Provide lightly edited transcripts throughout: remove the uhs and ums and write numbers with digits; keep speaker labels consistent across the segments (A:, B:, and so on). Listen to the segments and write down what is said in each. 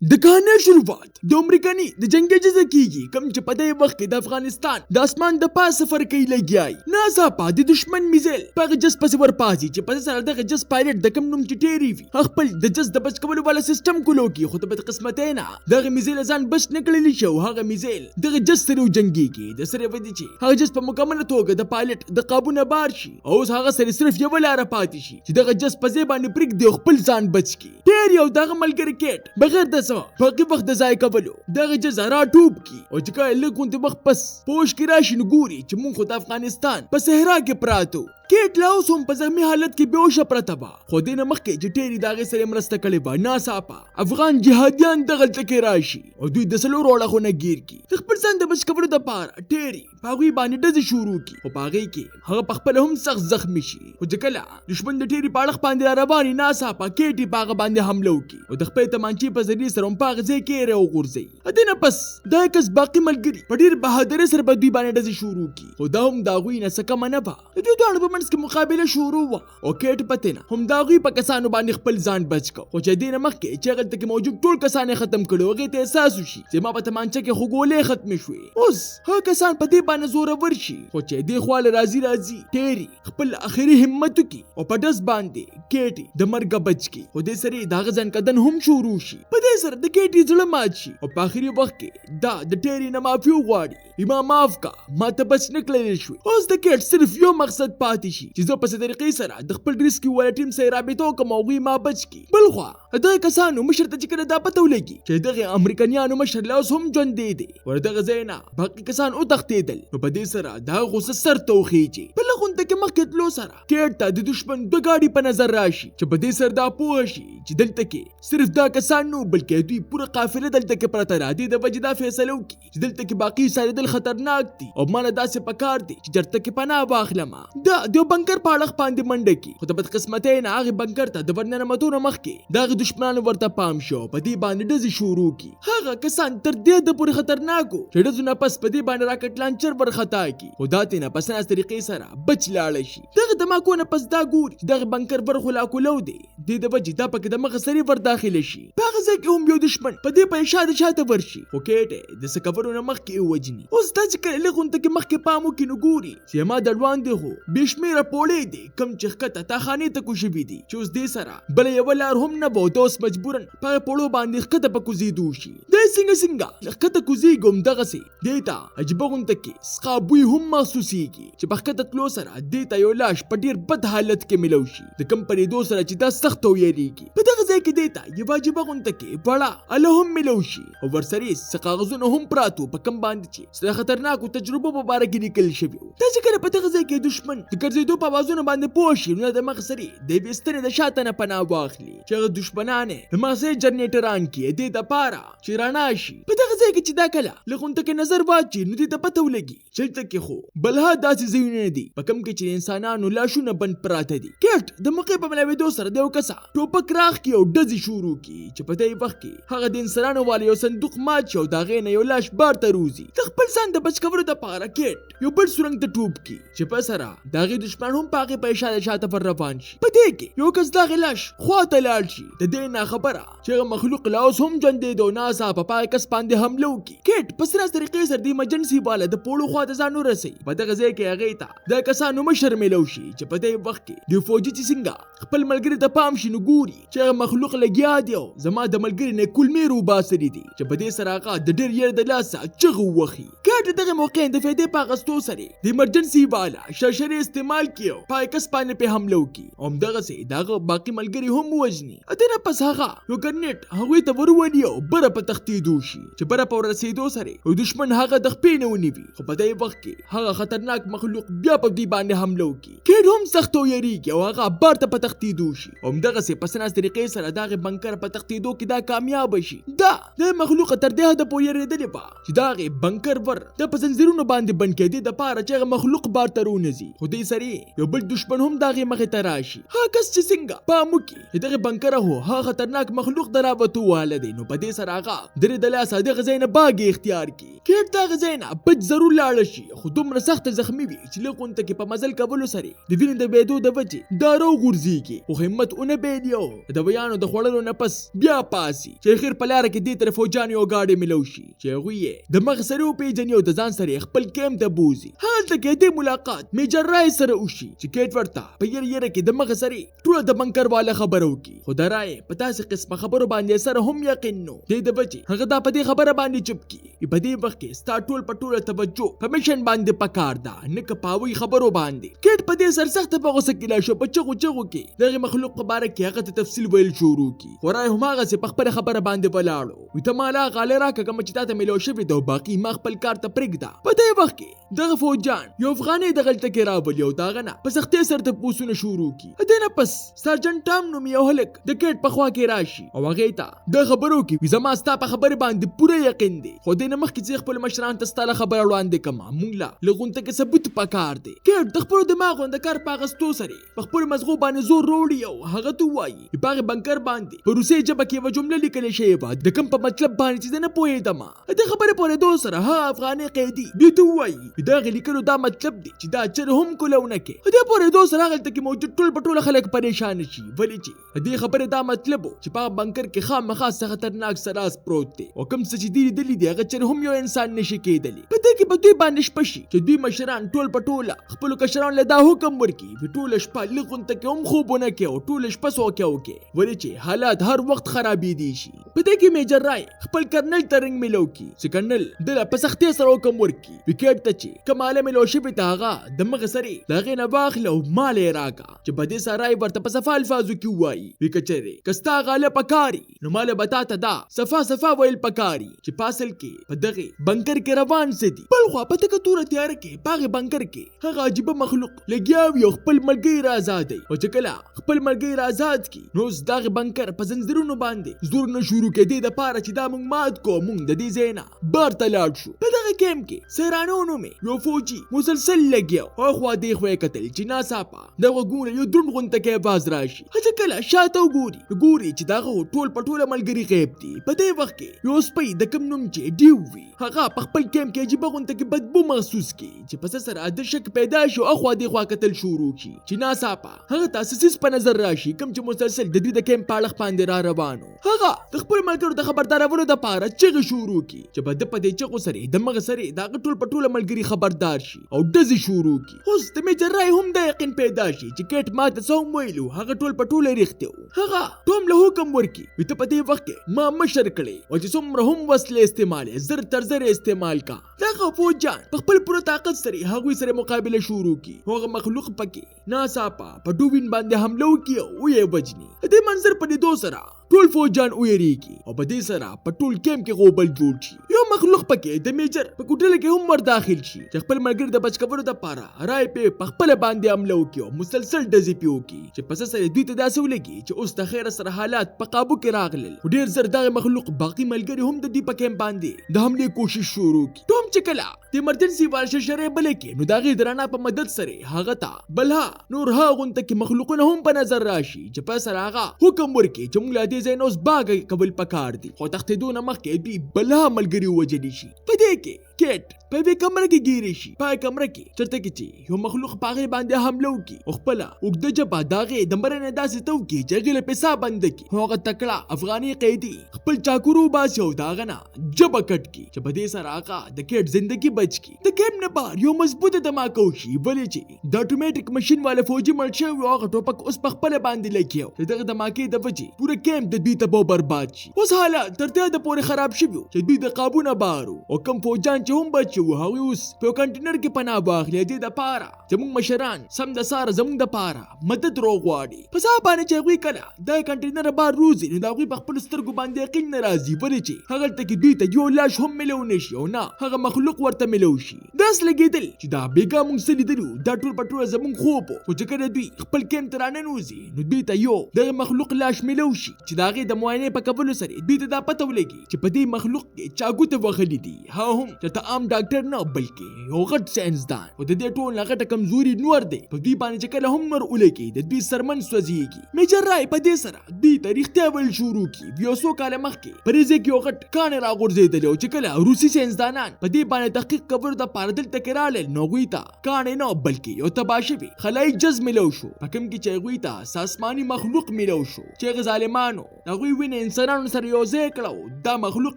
A: د کهانۍ شروعات د امریکني د جنګي جزه کیږي، کوم چې په دې وخت کې د افغانستان د اسمان د پاس سفر کوي لګیا وي. ناڅاپه د دښمن میزایل په هغه جز پسې ورپاځي چې په سره دغه جز پایلټ د کوم نوم چې ټیری وي، هغه خپل د جز د بچ کولو والا سیستم کولو کي، خو د بدقسمتۍ نه دغه میزایل ځان بچ نه کړلی شي او هغه میزایل دغه جز سره وجنګیږي. د سره ودی چې هغه جز په مکمله توګه د پایلټ د قابو نه بار شي او اوس هغه سره صرف یوه لاره پاتې شي چې دغه جز په ځای باندې پرېږدي او خپل ځان بچ کړي. ټیری او دغه ملګری کیټ بغیر د څه په هغې وخت د ضایع کولو دغه جز را ټوپ کړي او چې کله لږ غوندې وخت پس په هوش کې راشي نو ګوري چې مونږ خو د افغانستان په صحرا کې پراته وو. کیټ لا اوس هم په زخمي حالت کې بېهوشه پرته وه، خو دې نه مخکې چې ټیری د هغې سره مرسته کړې وه، ناڅاپه افغان جهادیان دغلته کې راشي او دوی د څلورو اړخو نه ګیر کړي. د خپل ځان د بچ کولو دپاره ټیری په هغوی باندې ډزې شروع کړي، خو په هغې کې هغه په خپله هم سخت زخمي شي. خو چې کله دښمن د ټیري په اړخ باندې را روان وي، ناڅاپه کیټي په هغه باندې حمله وکړي او د خپلې تمانچې په ذریعې سره هم په هغه ځای کې یې راوغورځوي. له دې نه پس دا کس باقي ملګري په ډېر بهادرۍ سره په دوی باندې ډزې شروع کړي، خو دا هم د هغوی نه څه کمه نه وه. د دوی دواړو په منځ کې مقابله شروع وه او کیټ په تېنه هم د هغوی په کسانو باندې خپل ځان بچ کړ، خو چې دې نه مخکې چې هغلته کې موجود ټول کسان یې ختم کړي، هغې ته احساس وشي چې ما په تمانچه کې خو ګولۍ ختمې شوې. اوس هغه کسان په دې باندې زورور شي، خو چې دې خوا له راځي راځي ټیري خپل اخري همت وکړي او په ډز باندې کیټي د مرګه بچ کړي، خو دې سره یې د هغه ځنکدن هم شروع شي. په دې سره د کیټي زړه مات شي او په اخري وخت کې دا د ټیري نه معافي وغواړي، ما معاف کا، ما ته بچ نه کړلی شوې. اوس د کیټ صرف یو مقصد پاتې شي چې زه په څه طریقې سره د خپل ریسکیو والا ټیم سره رابطه وکړم او هغوی ما بچ کړي. بلخوا دغه کسانو مشر ته چې کله دا پته ولګي چې دغه امریکنیانو مشر لا اوس هم ژوندی دی، ور دغه ځای نه باقي کسان وتښتېدل، نو په دې سره د هغه غوسه سر ته وخیږي. په لغونته کې مخکې تلو سره کیټ ته د دښمن دوه ګاډي په نظر راشي چې په دې سره دا پوه شي چې دلته کې صرف دا کسان نو بلکې دوی پوره قافله دلته کې پرته ده. دې د وجې دا فیصله وکړي چې دلته کې باقي سارېدل خطرناک دي او ماله داسې پکار دي چې چرته کې پناه واخلم. دا د یو بنکر په اړخ باندې منډه کړي، خو د بدقسمتۍ نه هغې بنکر ته د ورننوتو نه مخکې د هغې دښمنانو ورته پام شو او په دې باندې ډزې شروع کړي. هغه کسان تر دې حده پورې خطرناک وو چې ډزو نه پس په دې باندې راکټ لانچر ورخطا کړي، خو دا ترې نه په څه طریقې سره بچ لاړه شي. دغه دماکو نه پس دا ګوري چې دغه بنکر ور خو لا کولو دی، دې د وجې دا پکې د مخه سرې ور داخله شي. په هغه ځای کې هم یو دښمن په دې په شا د شاته ورشي، خو کیټ یې د څه کولو نه مخکې یې ووژني. اوس دا چې کله لږ غونته کې مخکې پام وکړي نو ګوري چې ما د وړاندې خو بې شمېره پوړۍ دي کوم چې ښکته تاخانې ته کوشوي دي، چې اوس دې سره بله یوه لار هم نه وه او دا اوس مجبوراً په هغه پوړو باندې ښکته په کوزېدو شي. دی څنګه څنګه ښکته کوزېږي همدغسې دې ته عجیبه غونته کې سقا بوی هم محسوسېږي چې په ښکته تلو سره دې ته یو لاش په ډېر بد حالت کې میلو شي، د کم په لیدو سره چې دا سخت ویریږي. په دغه ځای کې دې ته یوه عجیبه غونته کې وړه اله هم میلو شي او ورسره یې څه کاغذونه هم پراته وو په کوم باندې چې څه د خطرناکو تجربو په باره کې لیکل شوي وو. دا چې کله په دغه ځای کې دښمن د ګرځېدو په اوازونو باندې پوه شي نو د مخ سرې د یوې ستنې د شاته نه پناه واخلي چې هغه دښمنان یې د مغزې جنریټران کړي دې دپاره چې رڼا شي. په دغه ځای کې چې دا کله له غونته کې نظر واچي نو دې ته پته ولګي چې دلته کې خو بلها داسې ځایونه دي په کوم کې چې د انسانانو لاشونه بند پراته دي. کیټ د موقع په ملاوېدو سره د یو کسه ټوپک راښکي او ډزې شروع کړي چې په دې وخت کې هغه د انسانانو والا یو صندوق مات شي او د هغې نه یو لاش بار ته روځي. د خپل ځان د بچ کولو دپاره کیټ یو بل سورنګ ته ټوپ کړي چې په سره د هغې دښمن هم په هغې په اشاره شاته ور روان شي. په دې کې یو کس د هغې لاش خوا ته لاړ شي، د دې ناخبره چې هغه مخلوق لا اوس هم ژوندی دی او ناڅاپه په هغه کس باندې حمله وکړي. کیټ په سره طریقې سره د ایمرجنسي والا د پوړو خوا ته ځان ورسوي. په دغه ځای کې هغې ته د کسانو مشر میلو شي چې په دې وخت کې د فوجي چې څنګه خپل ملګري ته پام شي نو ګوري چې هغه مخلوق لګیا دی او زما د ملګري نه کولمې روباسلي دي چې په دې سره هغه د ډېر یره د لاسه چغه ووهي. کیټ د دغې موقع د فایدې په اخیستو سره د ایمرجنسي والا شرشرې استعمال کړي او په هغه کس باندې پرې حمله وکړي او همدغسې د هغه باقي ملګري هم ووژني. دې نه پس هغه یو ګرنیټ هغوی ته ورولي او بره په تښتېدو شي چې بره په ورسېدو سره یو دښمن هغه د خپې نه ونیوي، خو په دې وخت کې هغه خطرناک مخلوق بیا په دوی باندې حمله وکړي. کیټ هم سخت ویریږي او هغه بار ته په تښتېدو شي او همدغسې په څه ناڅه طریقې سره د هغې بنکر په تښتېدو کې دا کامیابه شي. دا د مخلوق تر دې حده پورې یریدلې وه چې د هغې بنکر ور د په زنځیرونو باندې بند کېدې د پاره چې هغه مخلوق بار ته رونځي، خو دې سره یو بل دشمن هم د هغې مخې ته راشي. هغه کس چې څنګه پام وکړي چې دغه بنکره هو هغه خطرناک مخلوق د راوتو واله دی، نو په دې سره هغه درې د لاسه دغه ځای نه باګې اختیار کړي. کیټ د هغه ځای نه بچ ضرور لاړه شي، خو دومره سخته زخمي وي چې لږ غونته کې په مزل کولو سره د وینې د بهېدو د وجې داره وغورځېږي، خو همت ونه بایلي او د دویانو د خوړلو نه پس بیا پاڅي چې اخر په لاره کې دې تر فوجانو یو ګاډی ملو شي چې هغوی یې د مخ سره وپېژني او د ځان سره یې خپل کیمپ ته بوځي. هلته کې دې ملاقات میجر رای سره وشي چې کیټ ورته په یره یره کې د مخ سره ټوله د بنکر واله خبره وکړي، خو د رای په داسې قسمه خبرو باندې سره هم یقین نو دې د وجې هغه دا په دې خبره باندې چوپ کړي. په دې وخت کې ستا ټول په ټوله توجه په مشن باندې پکار ده، نه که په هغوی خبرو باندې. کیټ په دې سر سخته په غوسه کې لا شو، په چغو چغو کې دغې مخلوق په باره کې هغه ته تفصیل ویل شروع کړي، خو رای هماغسې په خپله خبره باندې ولاړو. وي ته مالا غالی راکړه کومه چې تا ته میلاو شوې ده او باقي ما خپل کار ته پرېږده. په دې وخت کې دغه فوجان یو افغانۍ دغلته کې راولي او د هغه نه په سختۍ سره تپوسونه شروع کړي. د دې نه پس سارجنټ ټام نومې یو هلک د کیټ په خوا کې راشي او هغې ته د خبرو کې وي زما ستا په خبرې باندې پوره یقین دی، خو دې نه مخکې چې خپلو مشرانو ته ستا له خبره وړاندې کړم، مونږ له لږ کې ثبوت پکار دی. کیټ د خپلو دماغو د کار په اخیستو سره په خپلو مزغو باندې زور وروړي او هغه ته ووایي په هغې بنکر باندې په روسۍ ژبه کې یوه جمله لیکل شوې وه د کوم په مطلب باندې چې زه نه پوهېدم. د خبرې په اورېدو سره هغه افغاني قیدي دوی ته ووایي د هغې لیکلو دا مطلب دی چې دا چېرې هم کولاو نه کوي. د دې په اورېدو سره هغلته کې موجود ټول په ټوله خلک پریشانه شي، ولې چې د دې خبرې دا مطلب و چې په هغه بنکر کې خامخا څه خطرناک څه راز پروت دی او کوم څه چې دوی لیدلي دي هغه چېرې هم یو انسان نشي کېدلی. په دې کې به دوی باندې شپه شي چې دوی مشران ټول په ټوله خپلو کشرانو له دا حکم ورکړي چې ټوله شپه لږ غونته کې هم خوب ونه کړي او ټوله شپه څوکۍ وکړي، ولې چې حالات هر وخت خرابېدی شي. په دې کې میجر رای خپل کرنل ته رنګ میلو کړي چې کرنل دله په سختۍ سره حکم ورکړي وکیټ ته چې کوم آله میلو شوې ده هغه د مخې سرې د هغې نه واخله او ماله یې راکړه، چې په دې سره رای ورته په صفا الفاظو کې ووایي وي که چېرې که ستا هغه آله پکاري نو ماله به تا ته دا صفا صفا ویل پکاري چې په اصل کې په دغې بنکر کې روان څه دي. بلخوا په تکه توره تیاره کې په هغې بنکر کې هغه عجیبه مخلوق لګیا وي او خپل ملګري را ازادوي، او چې کله خپل ملګري را ازاد کړي نو اوس دغې بنکر په زنځیرونو باندې زور نه شروع کړي دې دپاره چې دا موږ مات کړو او موږ د دې ځای نه بار ته لاړ شو. په دغه کیمپ کې سیرانو نومې یو فوجي مسلسل لګیا و، اخوا دې خوا یې کتل چې ناڅاپه د غوږونو یو دروند غونتکی اواز راشي. چې کله شاته وګوري ګوري چې د هغه ټول په ټوله ملګري غیب دي. په دې وخت کې یو سپی د کوم نوم چې ډیو وي هغه په خپل کیمپ کې عجیبه غونته کې بدبو محسوس کړي چې په څه سره د شک پیدا شي او اخوا دې خوا کتل شروع کړي چې ناڅاپه هغه ته څه څیز په نظر راشي کوم چې مسلسل د دوی د کیمپ په اړخ باندې را روان و. هغه د خپلو ملګرو د خبردارولو دپاره چغې شروع کړي چې په ده په دې چغو سره د مغه سره د هغه ټول په ټوله ملګري خبردار شي او ډزې شروع کړي. اوس د میجر رای هم دا یقین پیدا شي چې کیټ ما ته څه هم ویلي وو هغه ټول په ټوله رښتیا وو. هغه ټوم له حکم ورکړي وي ته په دې وخت کې ما مشر کړې او چې څومره هم وسلې استعمالې زر تر زره استعمال کا. دغه فوجان په خپل پوره طاقت سره هغوی سره مقابله شروع کړي، هغه مخلوق پکې ناڅاپه په ډوین باندې حمله وکړي او ویې وژني. د دې منظر په لیدو سره ټول فوجان ویریږي او په دې سره په ټول کیمپ کې غوبل جوړ شي. یو مخلوق پکې د میجر په کوټله کې هم ور داخل شي چې خپل ملګري د بچ کولو دپاره رای پې په خپله باندې حمله وکړي او مسلسل ډزې پې وکړي چې په څه سره دوی ته داسې ولګي چې اوس د خیره سره حالات په قابو کې راغلل. خو ډېر زر دغه مخلوق باقي ملګري هم د دوی په کیمپ باندې د حملې کوشش شروع کړي. ټوم چې کله د ایمرجنسي وال شرشرې بلې کړي نو د هغې د رڼا په مدد سره هغه ته بلها نور هغه غونته کې مخلوقونه هم په نظر راشي چې په سره هغه حکم ورکړي چې موږ له دې ځای نه اوس باګه کول پکار دي، خو تښتېدو نه مخکې دوی بلها ملګري ووژلی شي. په دې کې کیټ په یوې کمره کې ګیرې شي. په هغې کمره کې چېرته کې چې یو مخلوق په هغې باندې حمله وکړي او خپله اوږده ژبه د هغې د مرۍ نه داسې ته وکړي چې هغې له پې ساه بنده کړي، خو هغه تکړه افغاني قیدي خپل چاکور وباسي او د هغه نه ژبه کټ کړي چې په دې سره هغه د کیټ زندګي بچ کړي. د کیمپ نه بهر یو مضبوطه دماکه وشي، ولې چې د اتوماتیک ماشین والا فوجي مړ شوی او هغه ټوپک اوس په خپله باندې لګیا و چې دغه دماکې د وجې پوره کیمپ د دوی تباه او برباد شي. اوس حالات تر دې حده پورې خراب شوي وو چې دوی د قابو نه بهر وو او کوم فوجان چې هم بچ وو هغوی اوس په یو کنټینر کې پناه واخلي دې دپاره چې موږ مشران سم د ساره زموږ دپاره مدد روغواړي. په ځای باندې چې هغوی کله دا کنټینر بار روزي نو د هغوی په خپلو سترګو باندې یقین نه راځي، ولې چې هغلته کې دوی ته یو لاش هم میلو نه شي او نه هغه مخلوق ورته میلو شي. داسې لګېدل چې دا بېګا موږ څه لیدلي وو دا ټول په ټوله زموږ خوب و، خو چې کله دوی خپل کیمپ ته راننوځي نو دوی ته یو دغه مخلوق لاش میلو شي چې د هغې د معاینې په کولو سره دوی ته دا پته ولګي چې په دې مخلوق کې چا ګوتې وهلې دي، هغه هم چې چرته عام ډاکټر نه بلکې یو غټ ساينسدان. او د دې ټول نه غټه کمزوري نور دی، په دوی باندې چې کله هم نور ولګي د دوی سرمن سوځېږي. میجر رای په دې سره دوی ته رښتیا ویل شروع کړي. یو څو کاله مخکې په دې ځای کې یو غټ کاڼی راغورځېدلی او چې کله روسي ساينسدانان په دې باندې تحقیق کولو دپاره دلته کې راغلل نو هغوی ته کاڼی نه بلکې یو تباه شوی خلایي جز میلو شو، په کوم کې چې هغوی ته څه آسماني مخلوق میلو شو چې هغه ظالمانو د هغوی وینه انسانانو سره یو ځای کړه او دا مخلوق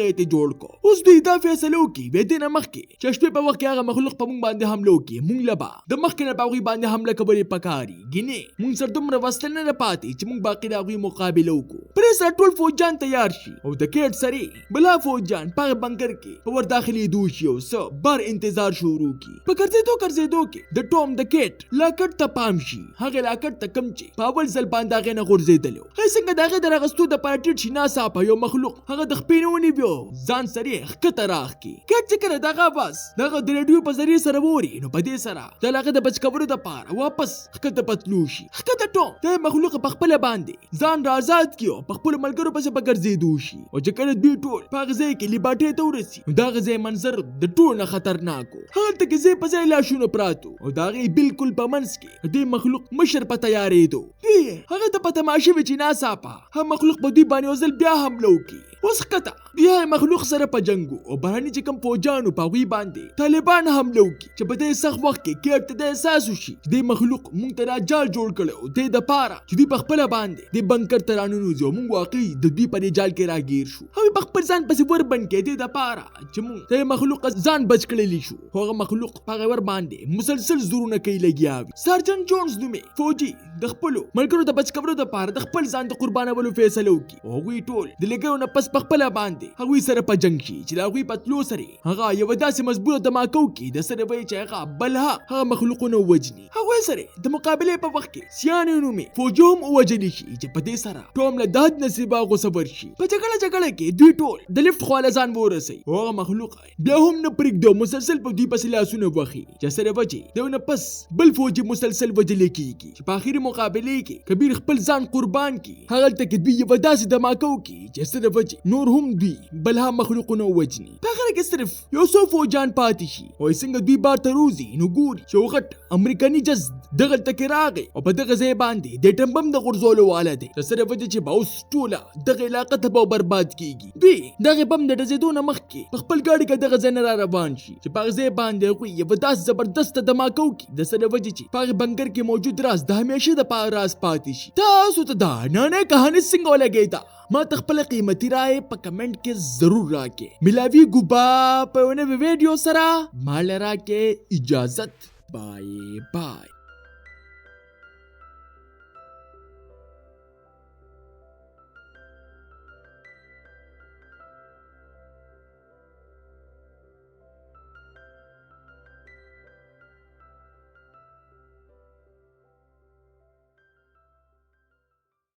A: یې ترې جوړ کړو. اوس دوی دا فیصله وکړي بیا دې نه مخکې چې شپې په وخت کې هغه مخلوق په موږ باندې حمله وکړي، موږ له به د مخکې نه په هغوی باندې حمله کولې پکاري، ګینې موږ سره دومره وسله نه ده پاتې چې موږ باقي د هغوی مقابله وکړو. پرې سره ټول فوجیان تیار شي او د کیټ سرې بلا فوجیان په هغه بنکر کې په ور داخلېدو شي او څه بار انتظار شروع کړي. په ګرځېدو ګرځېدو کې د ټوم د کیټ لاکټ ته پام شي، هغې لاکټ ته کوم چې په اول ځل باندې هغې نه غورځېدلی و. هغه څنګه د هغې د راغستو دپاره ټیټ شي، ناڅاپه یو مخلوق هغه د خپې نه ونیوي او ځان سره یې ښکته راښکي. کیټ چې کله دغه اواز د هغه د ریډیو په ذریعې سره واوري نو په دې سره د هغه د بچ کولو دپاره واپس ښکته په تلو شي. ښکته ټوم د مخلوق په خپله باندې ځان را ازاد کړي او په خپلو ملګرو پسې په ګرځېدو شي. او چې کله دوی ټول په هغه ځای کې لیباټې ته ورسي نو د هغه ځای منظر د ټولو نه خطرناک و. هلته کې ځای په ځای لاشونه پراته وو او د هغې بلکل په منځ کې د دې مخلوق مشر په تیارېدو. دوی هغه ته په تماشه وي چې ناڅاپه هغه مخلوق په دوی باندې یو ځل بیا حمله وکړي. اوس ښکته دوی هغه مخلوق سره په جنګ وو او بهرني چې کوم فوجانو په هغوی باندې طالبان حمله وکړي چې په دې سخت وخت کې کیټ ته دا احساس وشي چې دې مخلوق موږ ته دا جال جوړ کړی او دې دپاره چې دوی په خپله باندې دې بنکر ته راننوځي او موږ واقعي د دوی په دې جال کې راګیر شو. هغوی په خپل ځان پسې وربند کړي دې دپاره چې موږ د دې مخلوق ځان بچ کړلی شو، خو هغه مخلوق په هغې ور باندې مسلسل زورونه کوي لګیا وي. سارجنټ جونز نومې فوجي د خپلو ملګرو د بچ کولو دپاره د خپل ځان د قربانولو فیصله وکړي او هغوی ټول د لګیو نه پس په خپله باندې هغوی سره په جنګ شي چې د هغوی په تلو سره هغه یوه داسې مضبوطه دماکه وکړي د سره وایي چې هغه بلها هغه مخلوقونه ووژني. هغوی سره د مقابلې په وخت کې سیانې نومې فوجي هم ووژل شي چې په دې سره ټوم له داد نصیبه غوسه ورشي. په جګړه جګړه کې دوی ټول د لفټ خواله ځان ورسوي او هغه مخلوق بیا هم نه پرېږدي او مسلسل په دوی پسې لاسونه وهي چې سره وجې د یو نه پس بل فوجي مسلسل وژل کېږي چې په اخري مقابلې کې کبیر خپل ځان قربان کړي. هغلته کې دوی یوه داسې دماکه وکړي چې سره وجې نور هم دوی بلها مخلوقونه ووژني. په اخره کې صرف یو څو فوجان پاتې شي او څنګه دوی بار ته روځي نو ګوري چې یو غټ امریکني جز دغلته کې راغی او په دغه ځای باندې د اټم بم د غورځولو واله دی د سره وجې چې به اوس ټوله دغه علاقه تباه او برباد کیږي. دوی دغه بم د ډزېدو نه مخکې په خپل ګاډي کې دغه ځای نه را روان شي چې په هغه ځای باندې هغوی یوه داسې زبردسته دماکه وکړي د څه له وجې چې په هغه بنګر کې موجود راز د همیشه دپاره راز پاتې شي. تاسو ته دا نانه کهاني څنګه ولګېده؟ ما ته خپله قیمتي رایه په کمنټ کې ضرور راکړئ. ملاویږو به په یوه نوې ویډیو سره. ما له راکړئ اجازت. بای بای.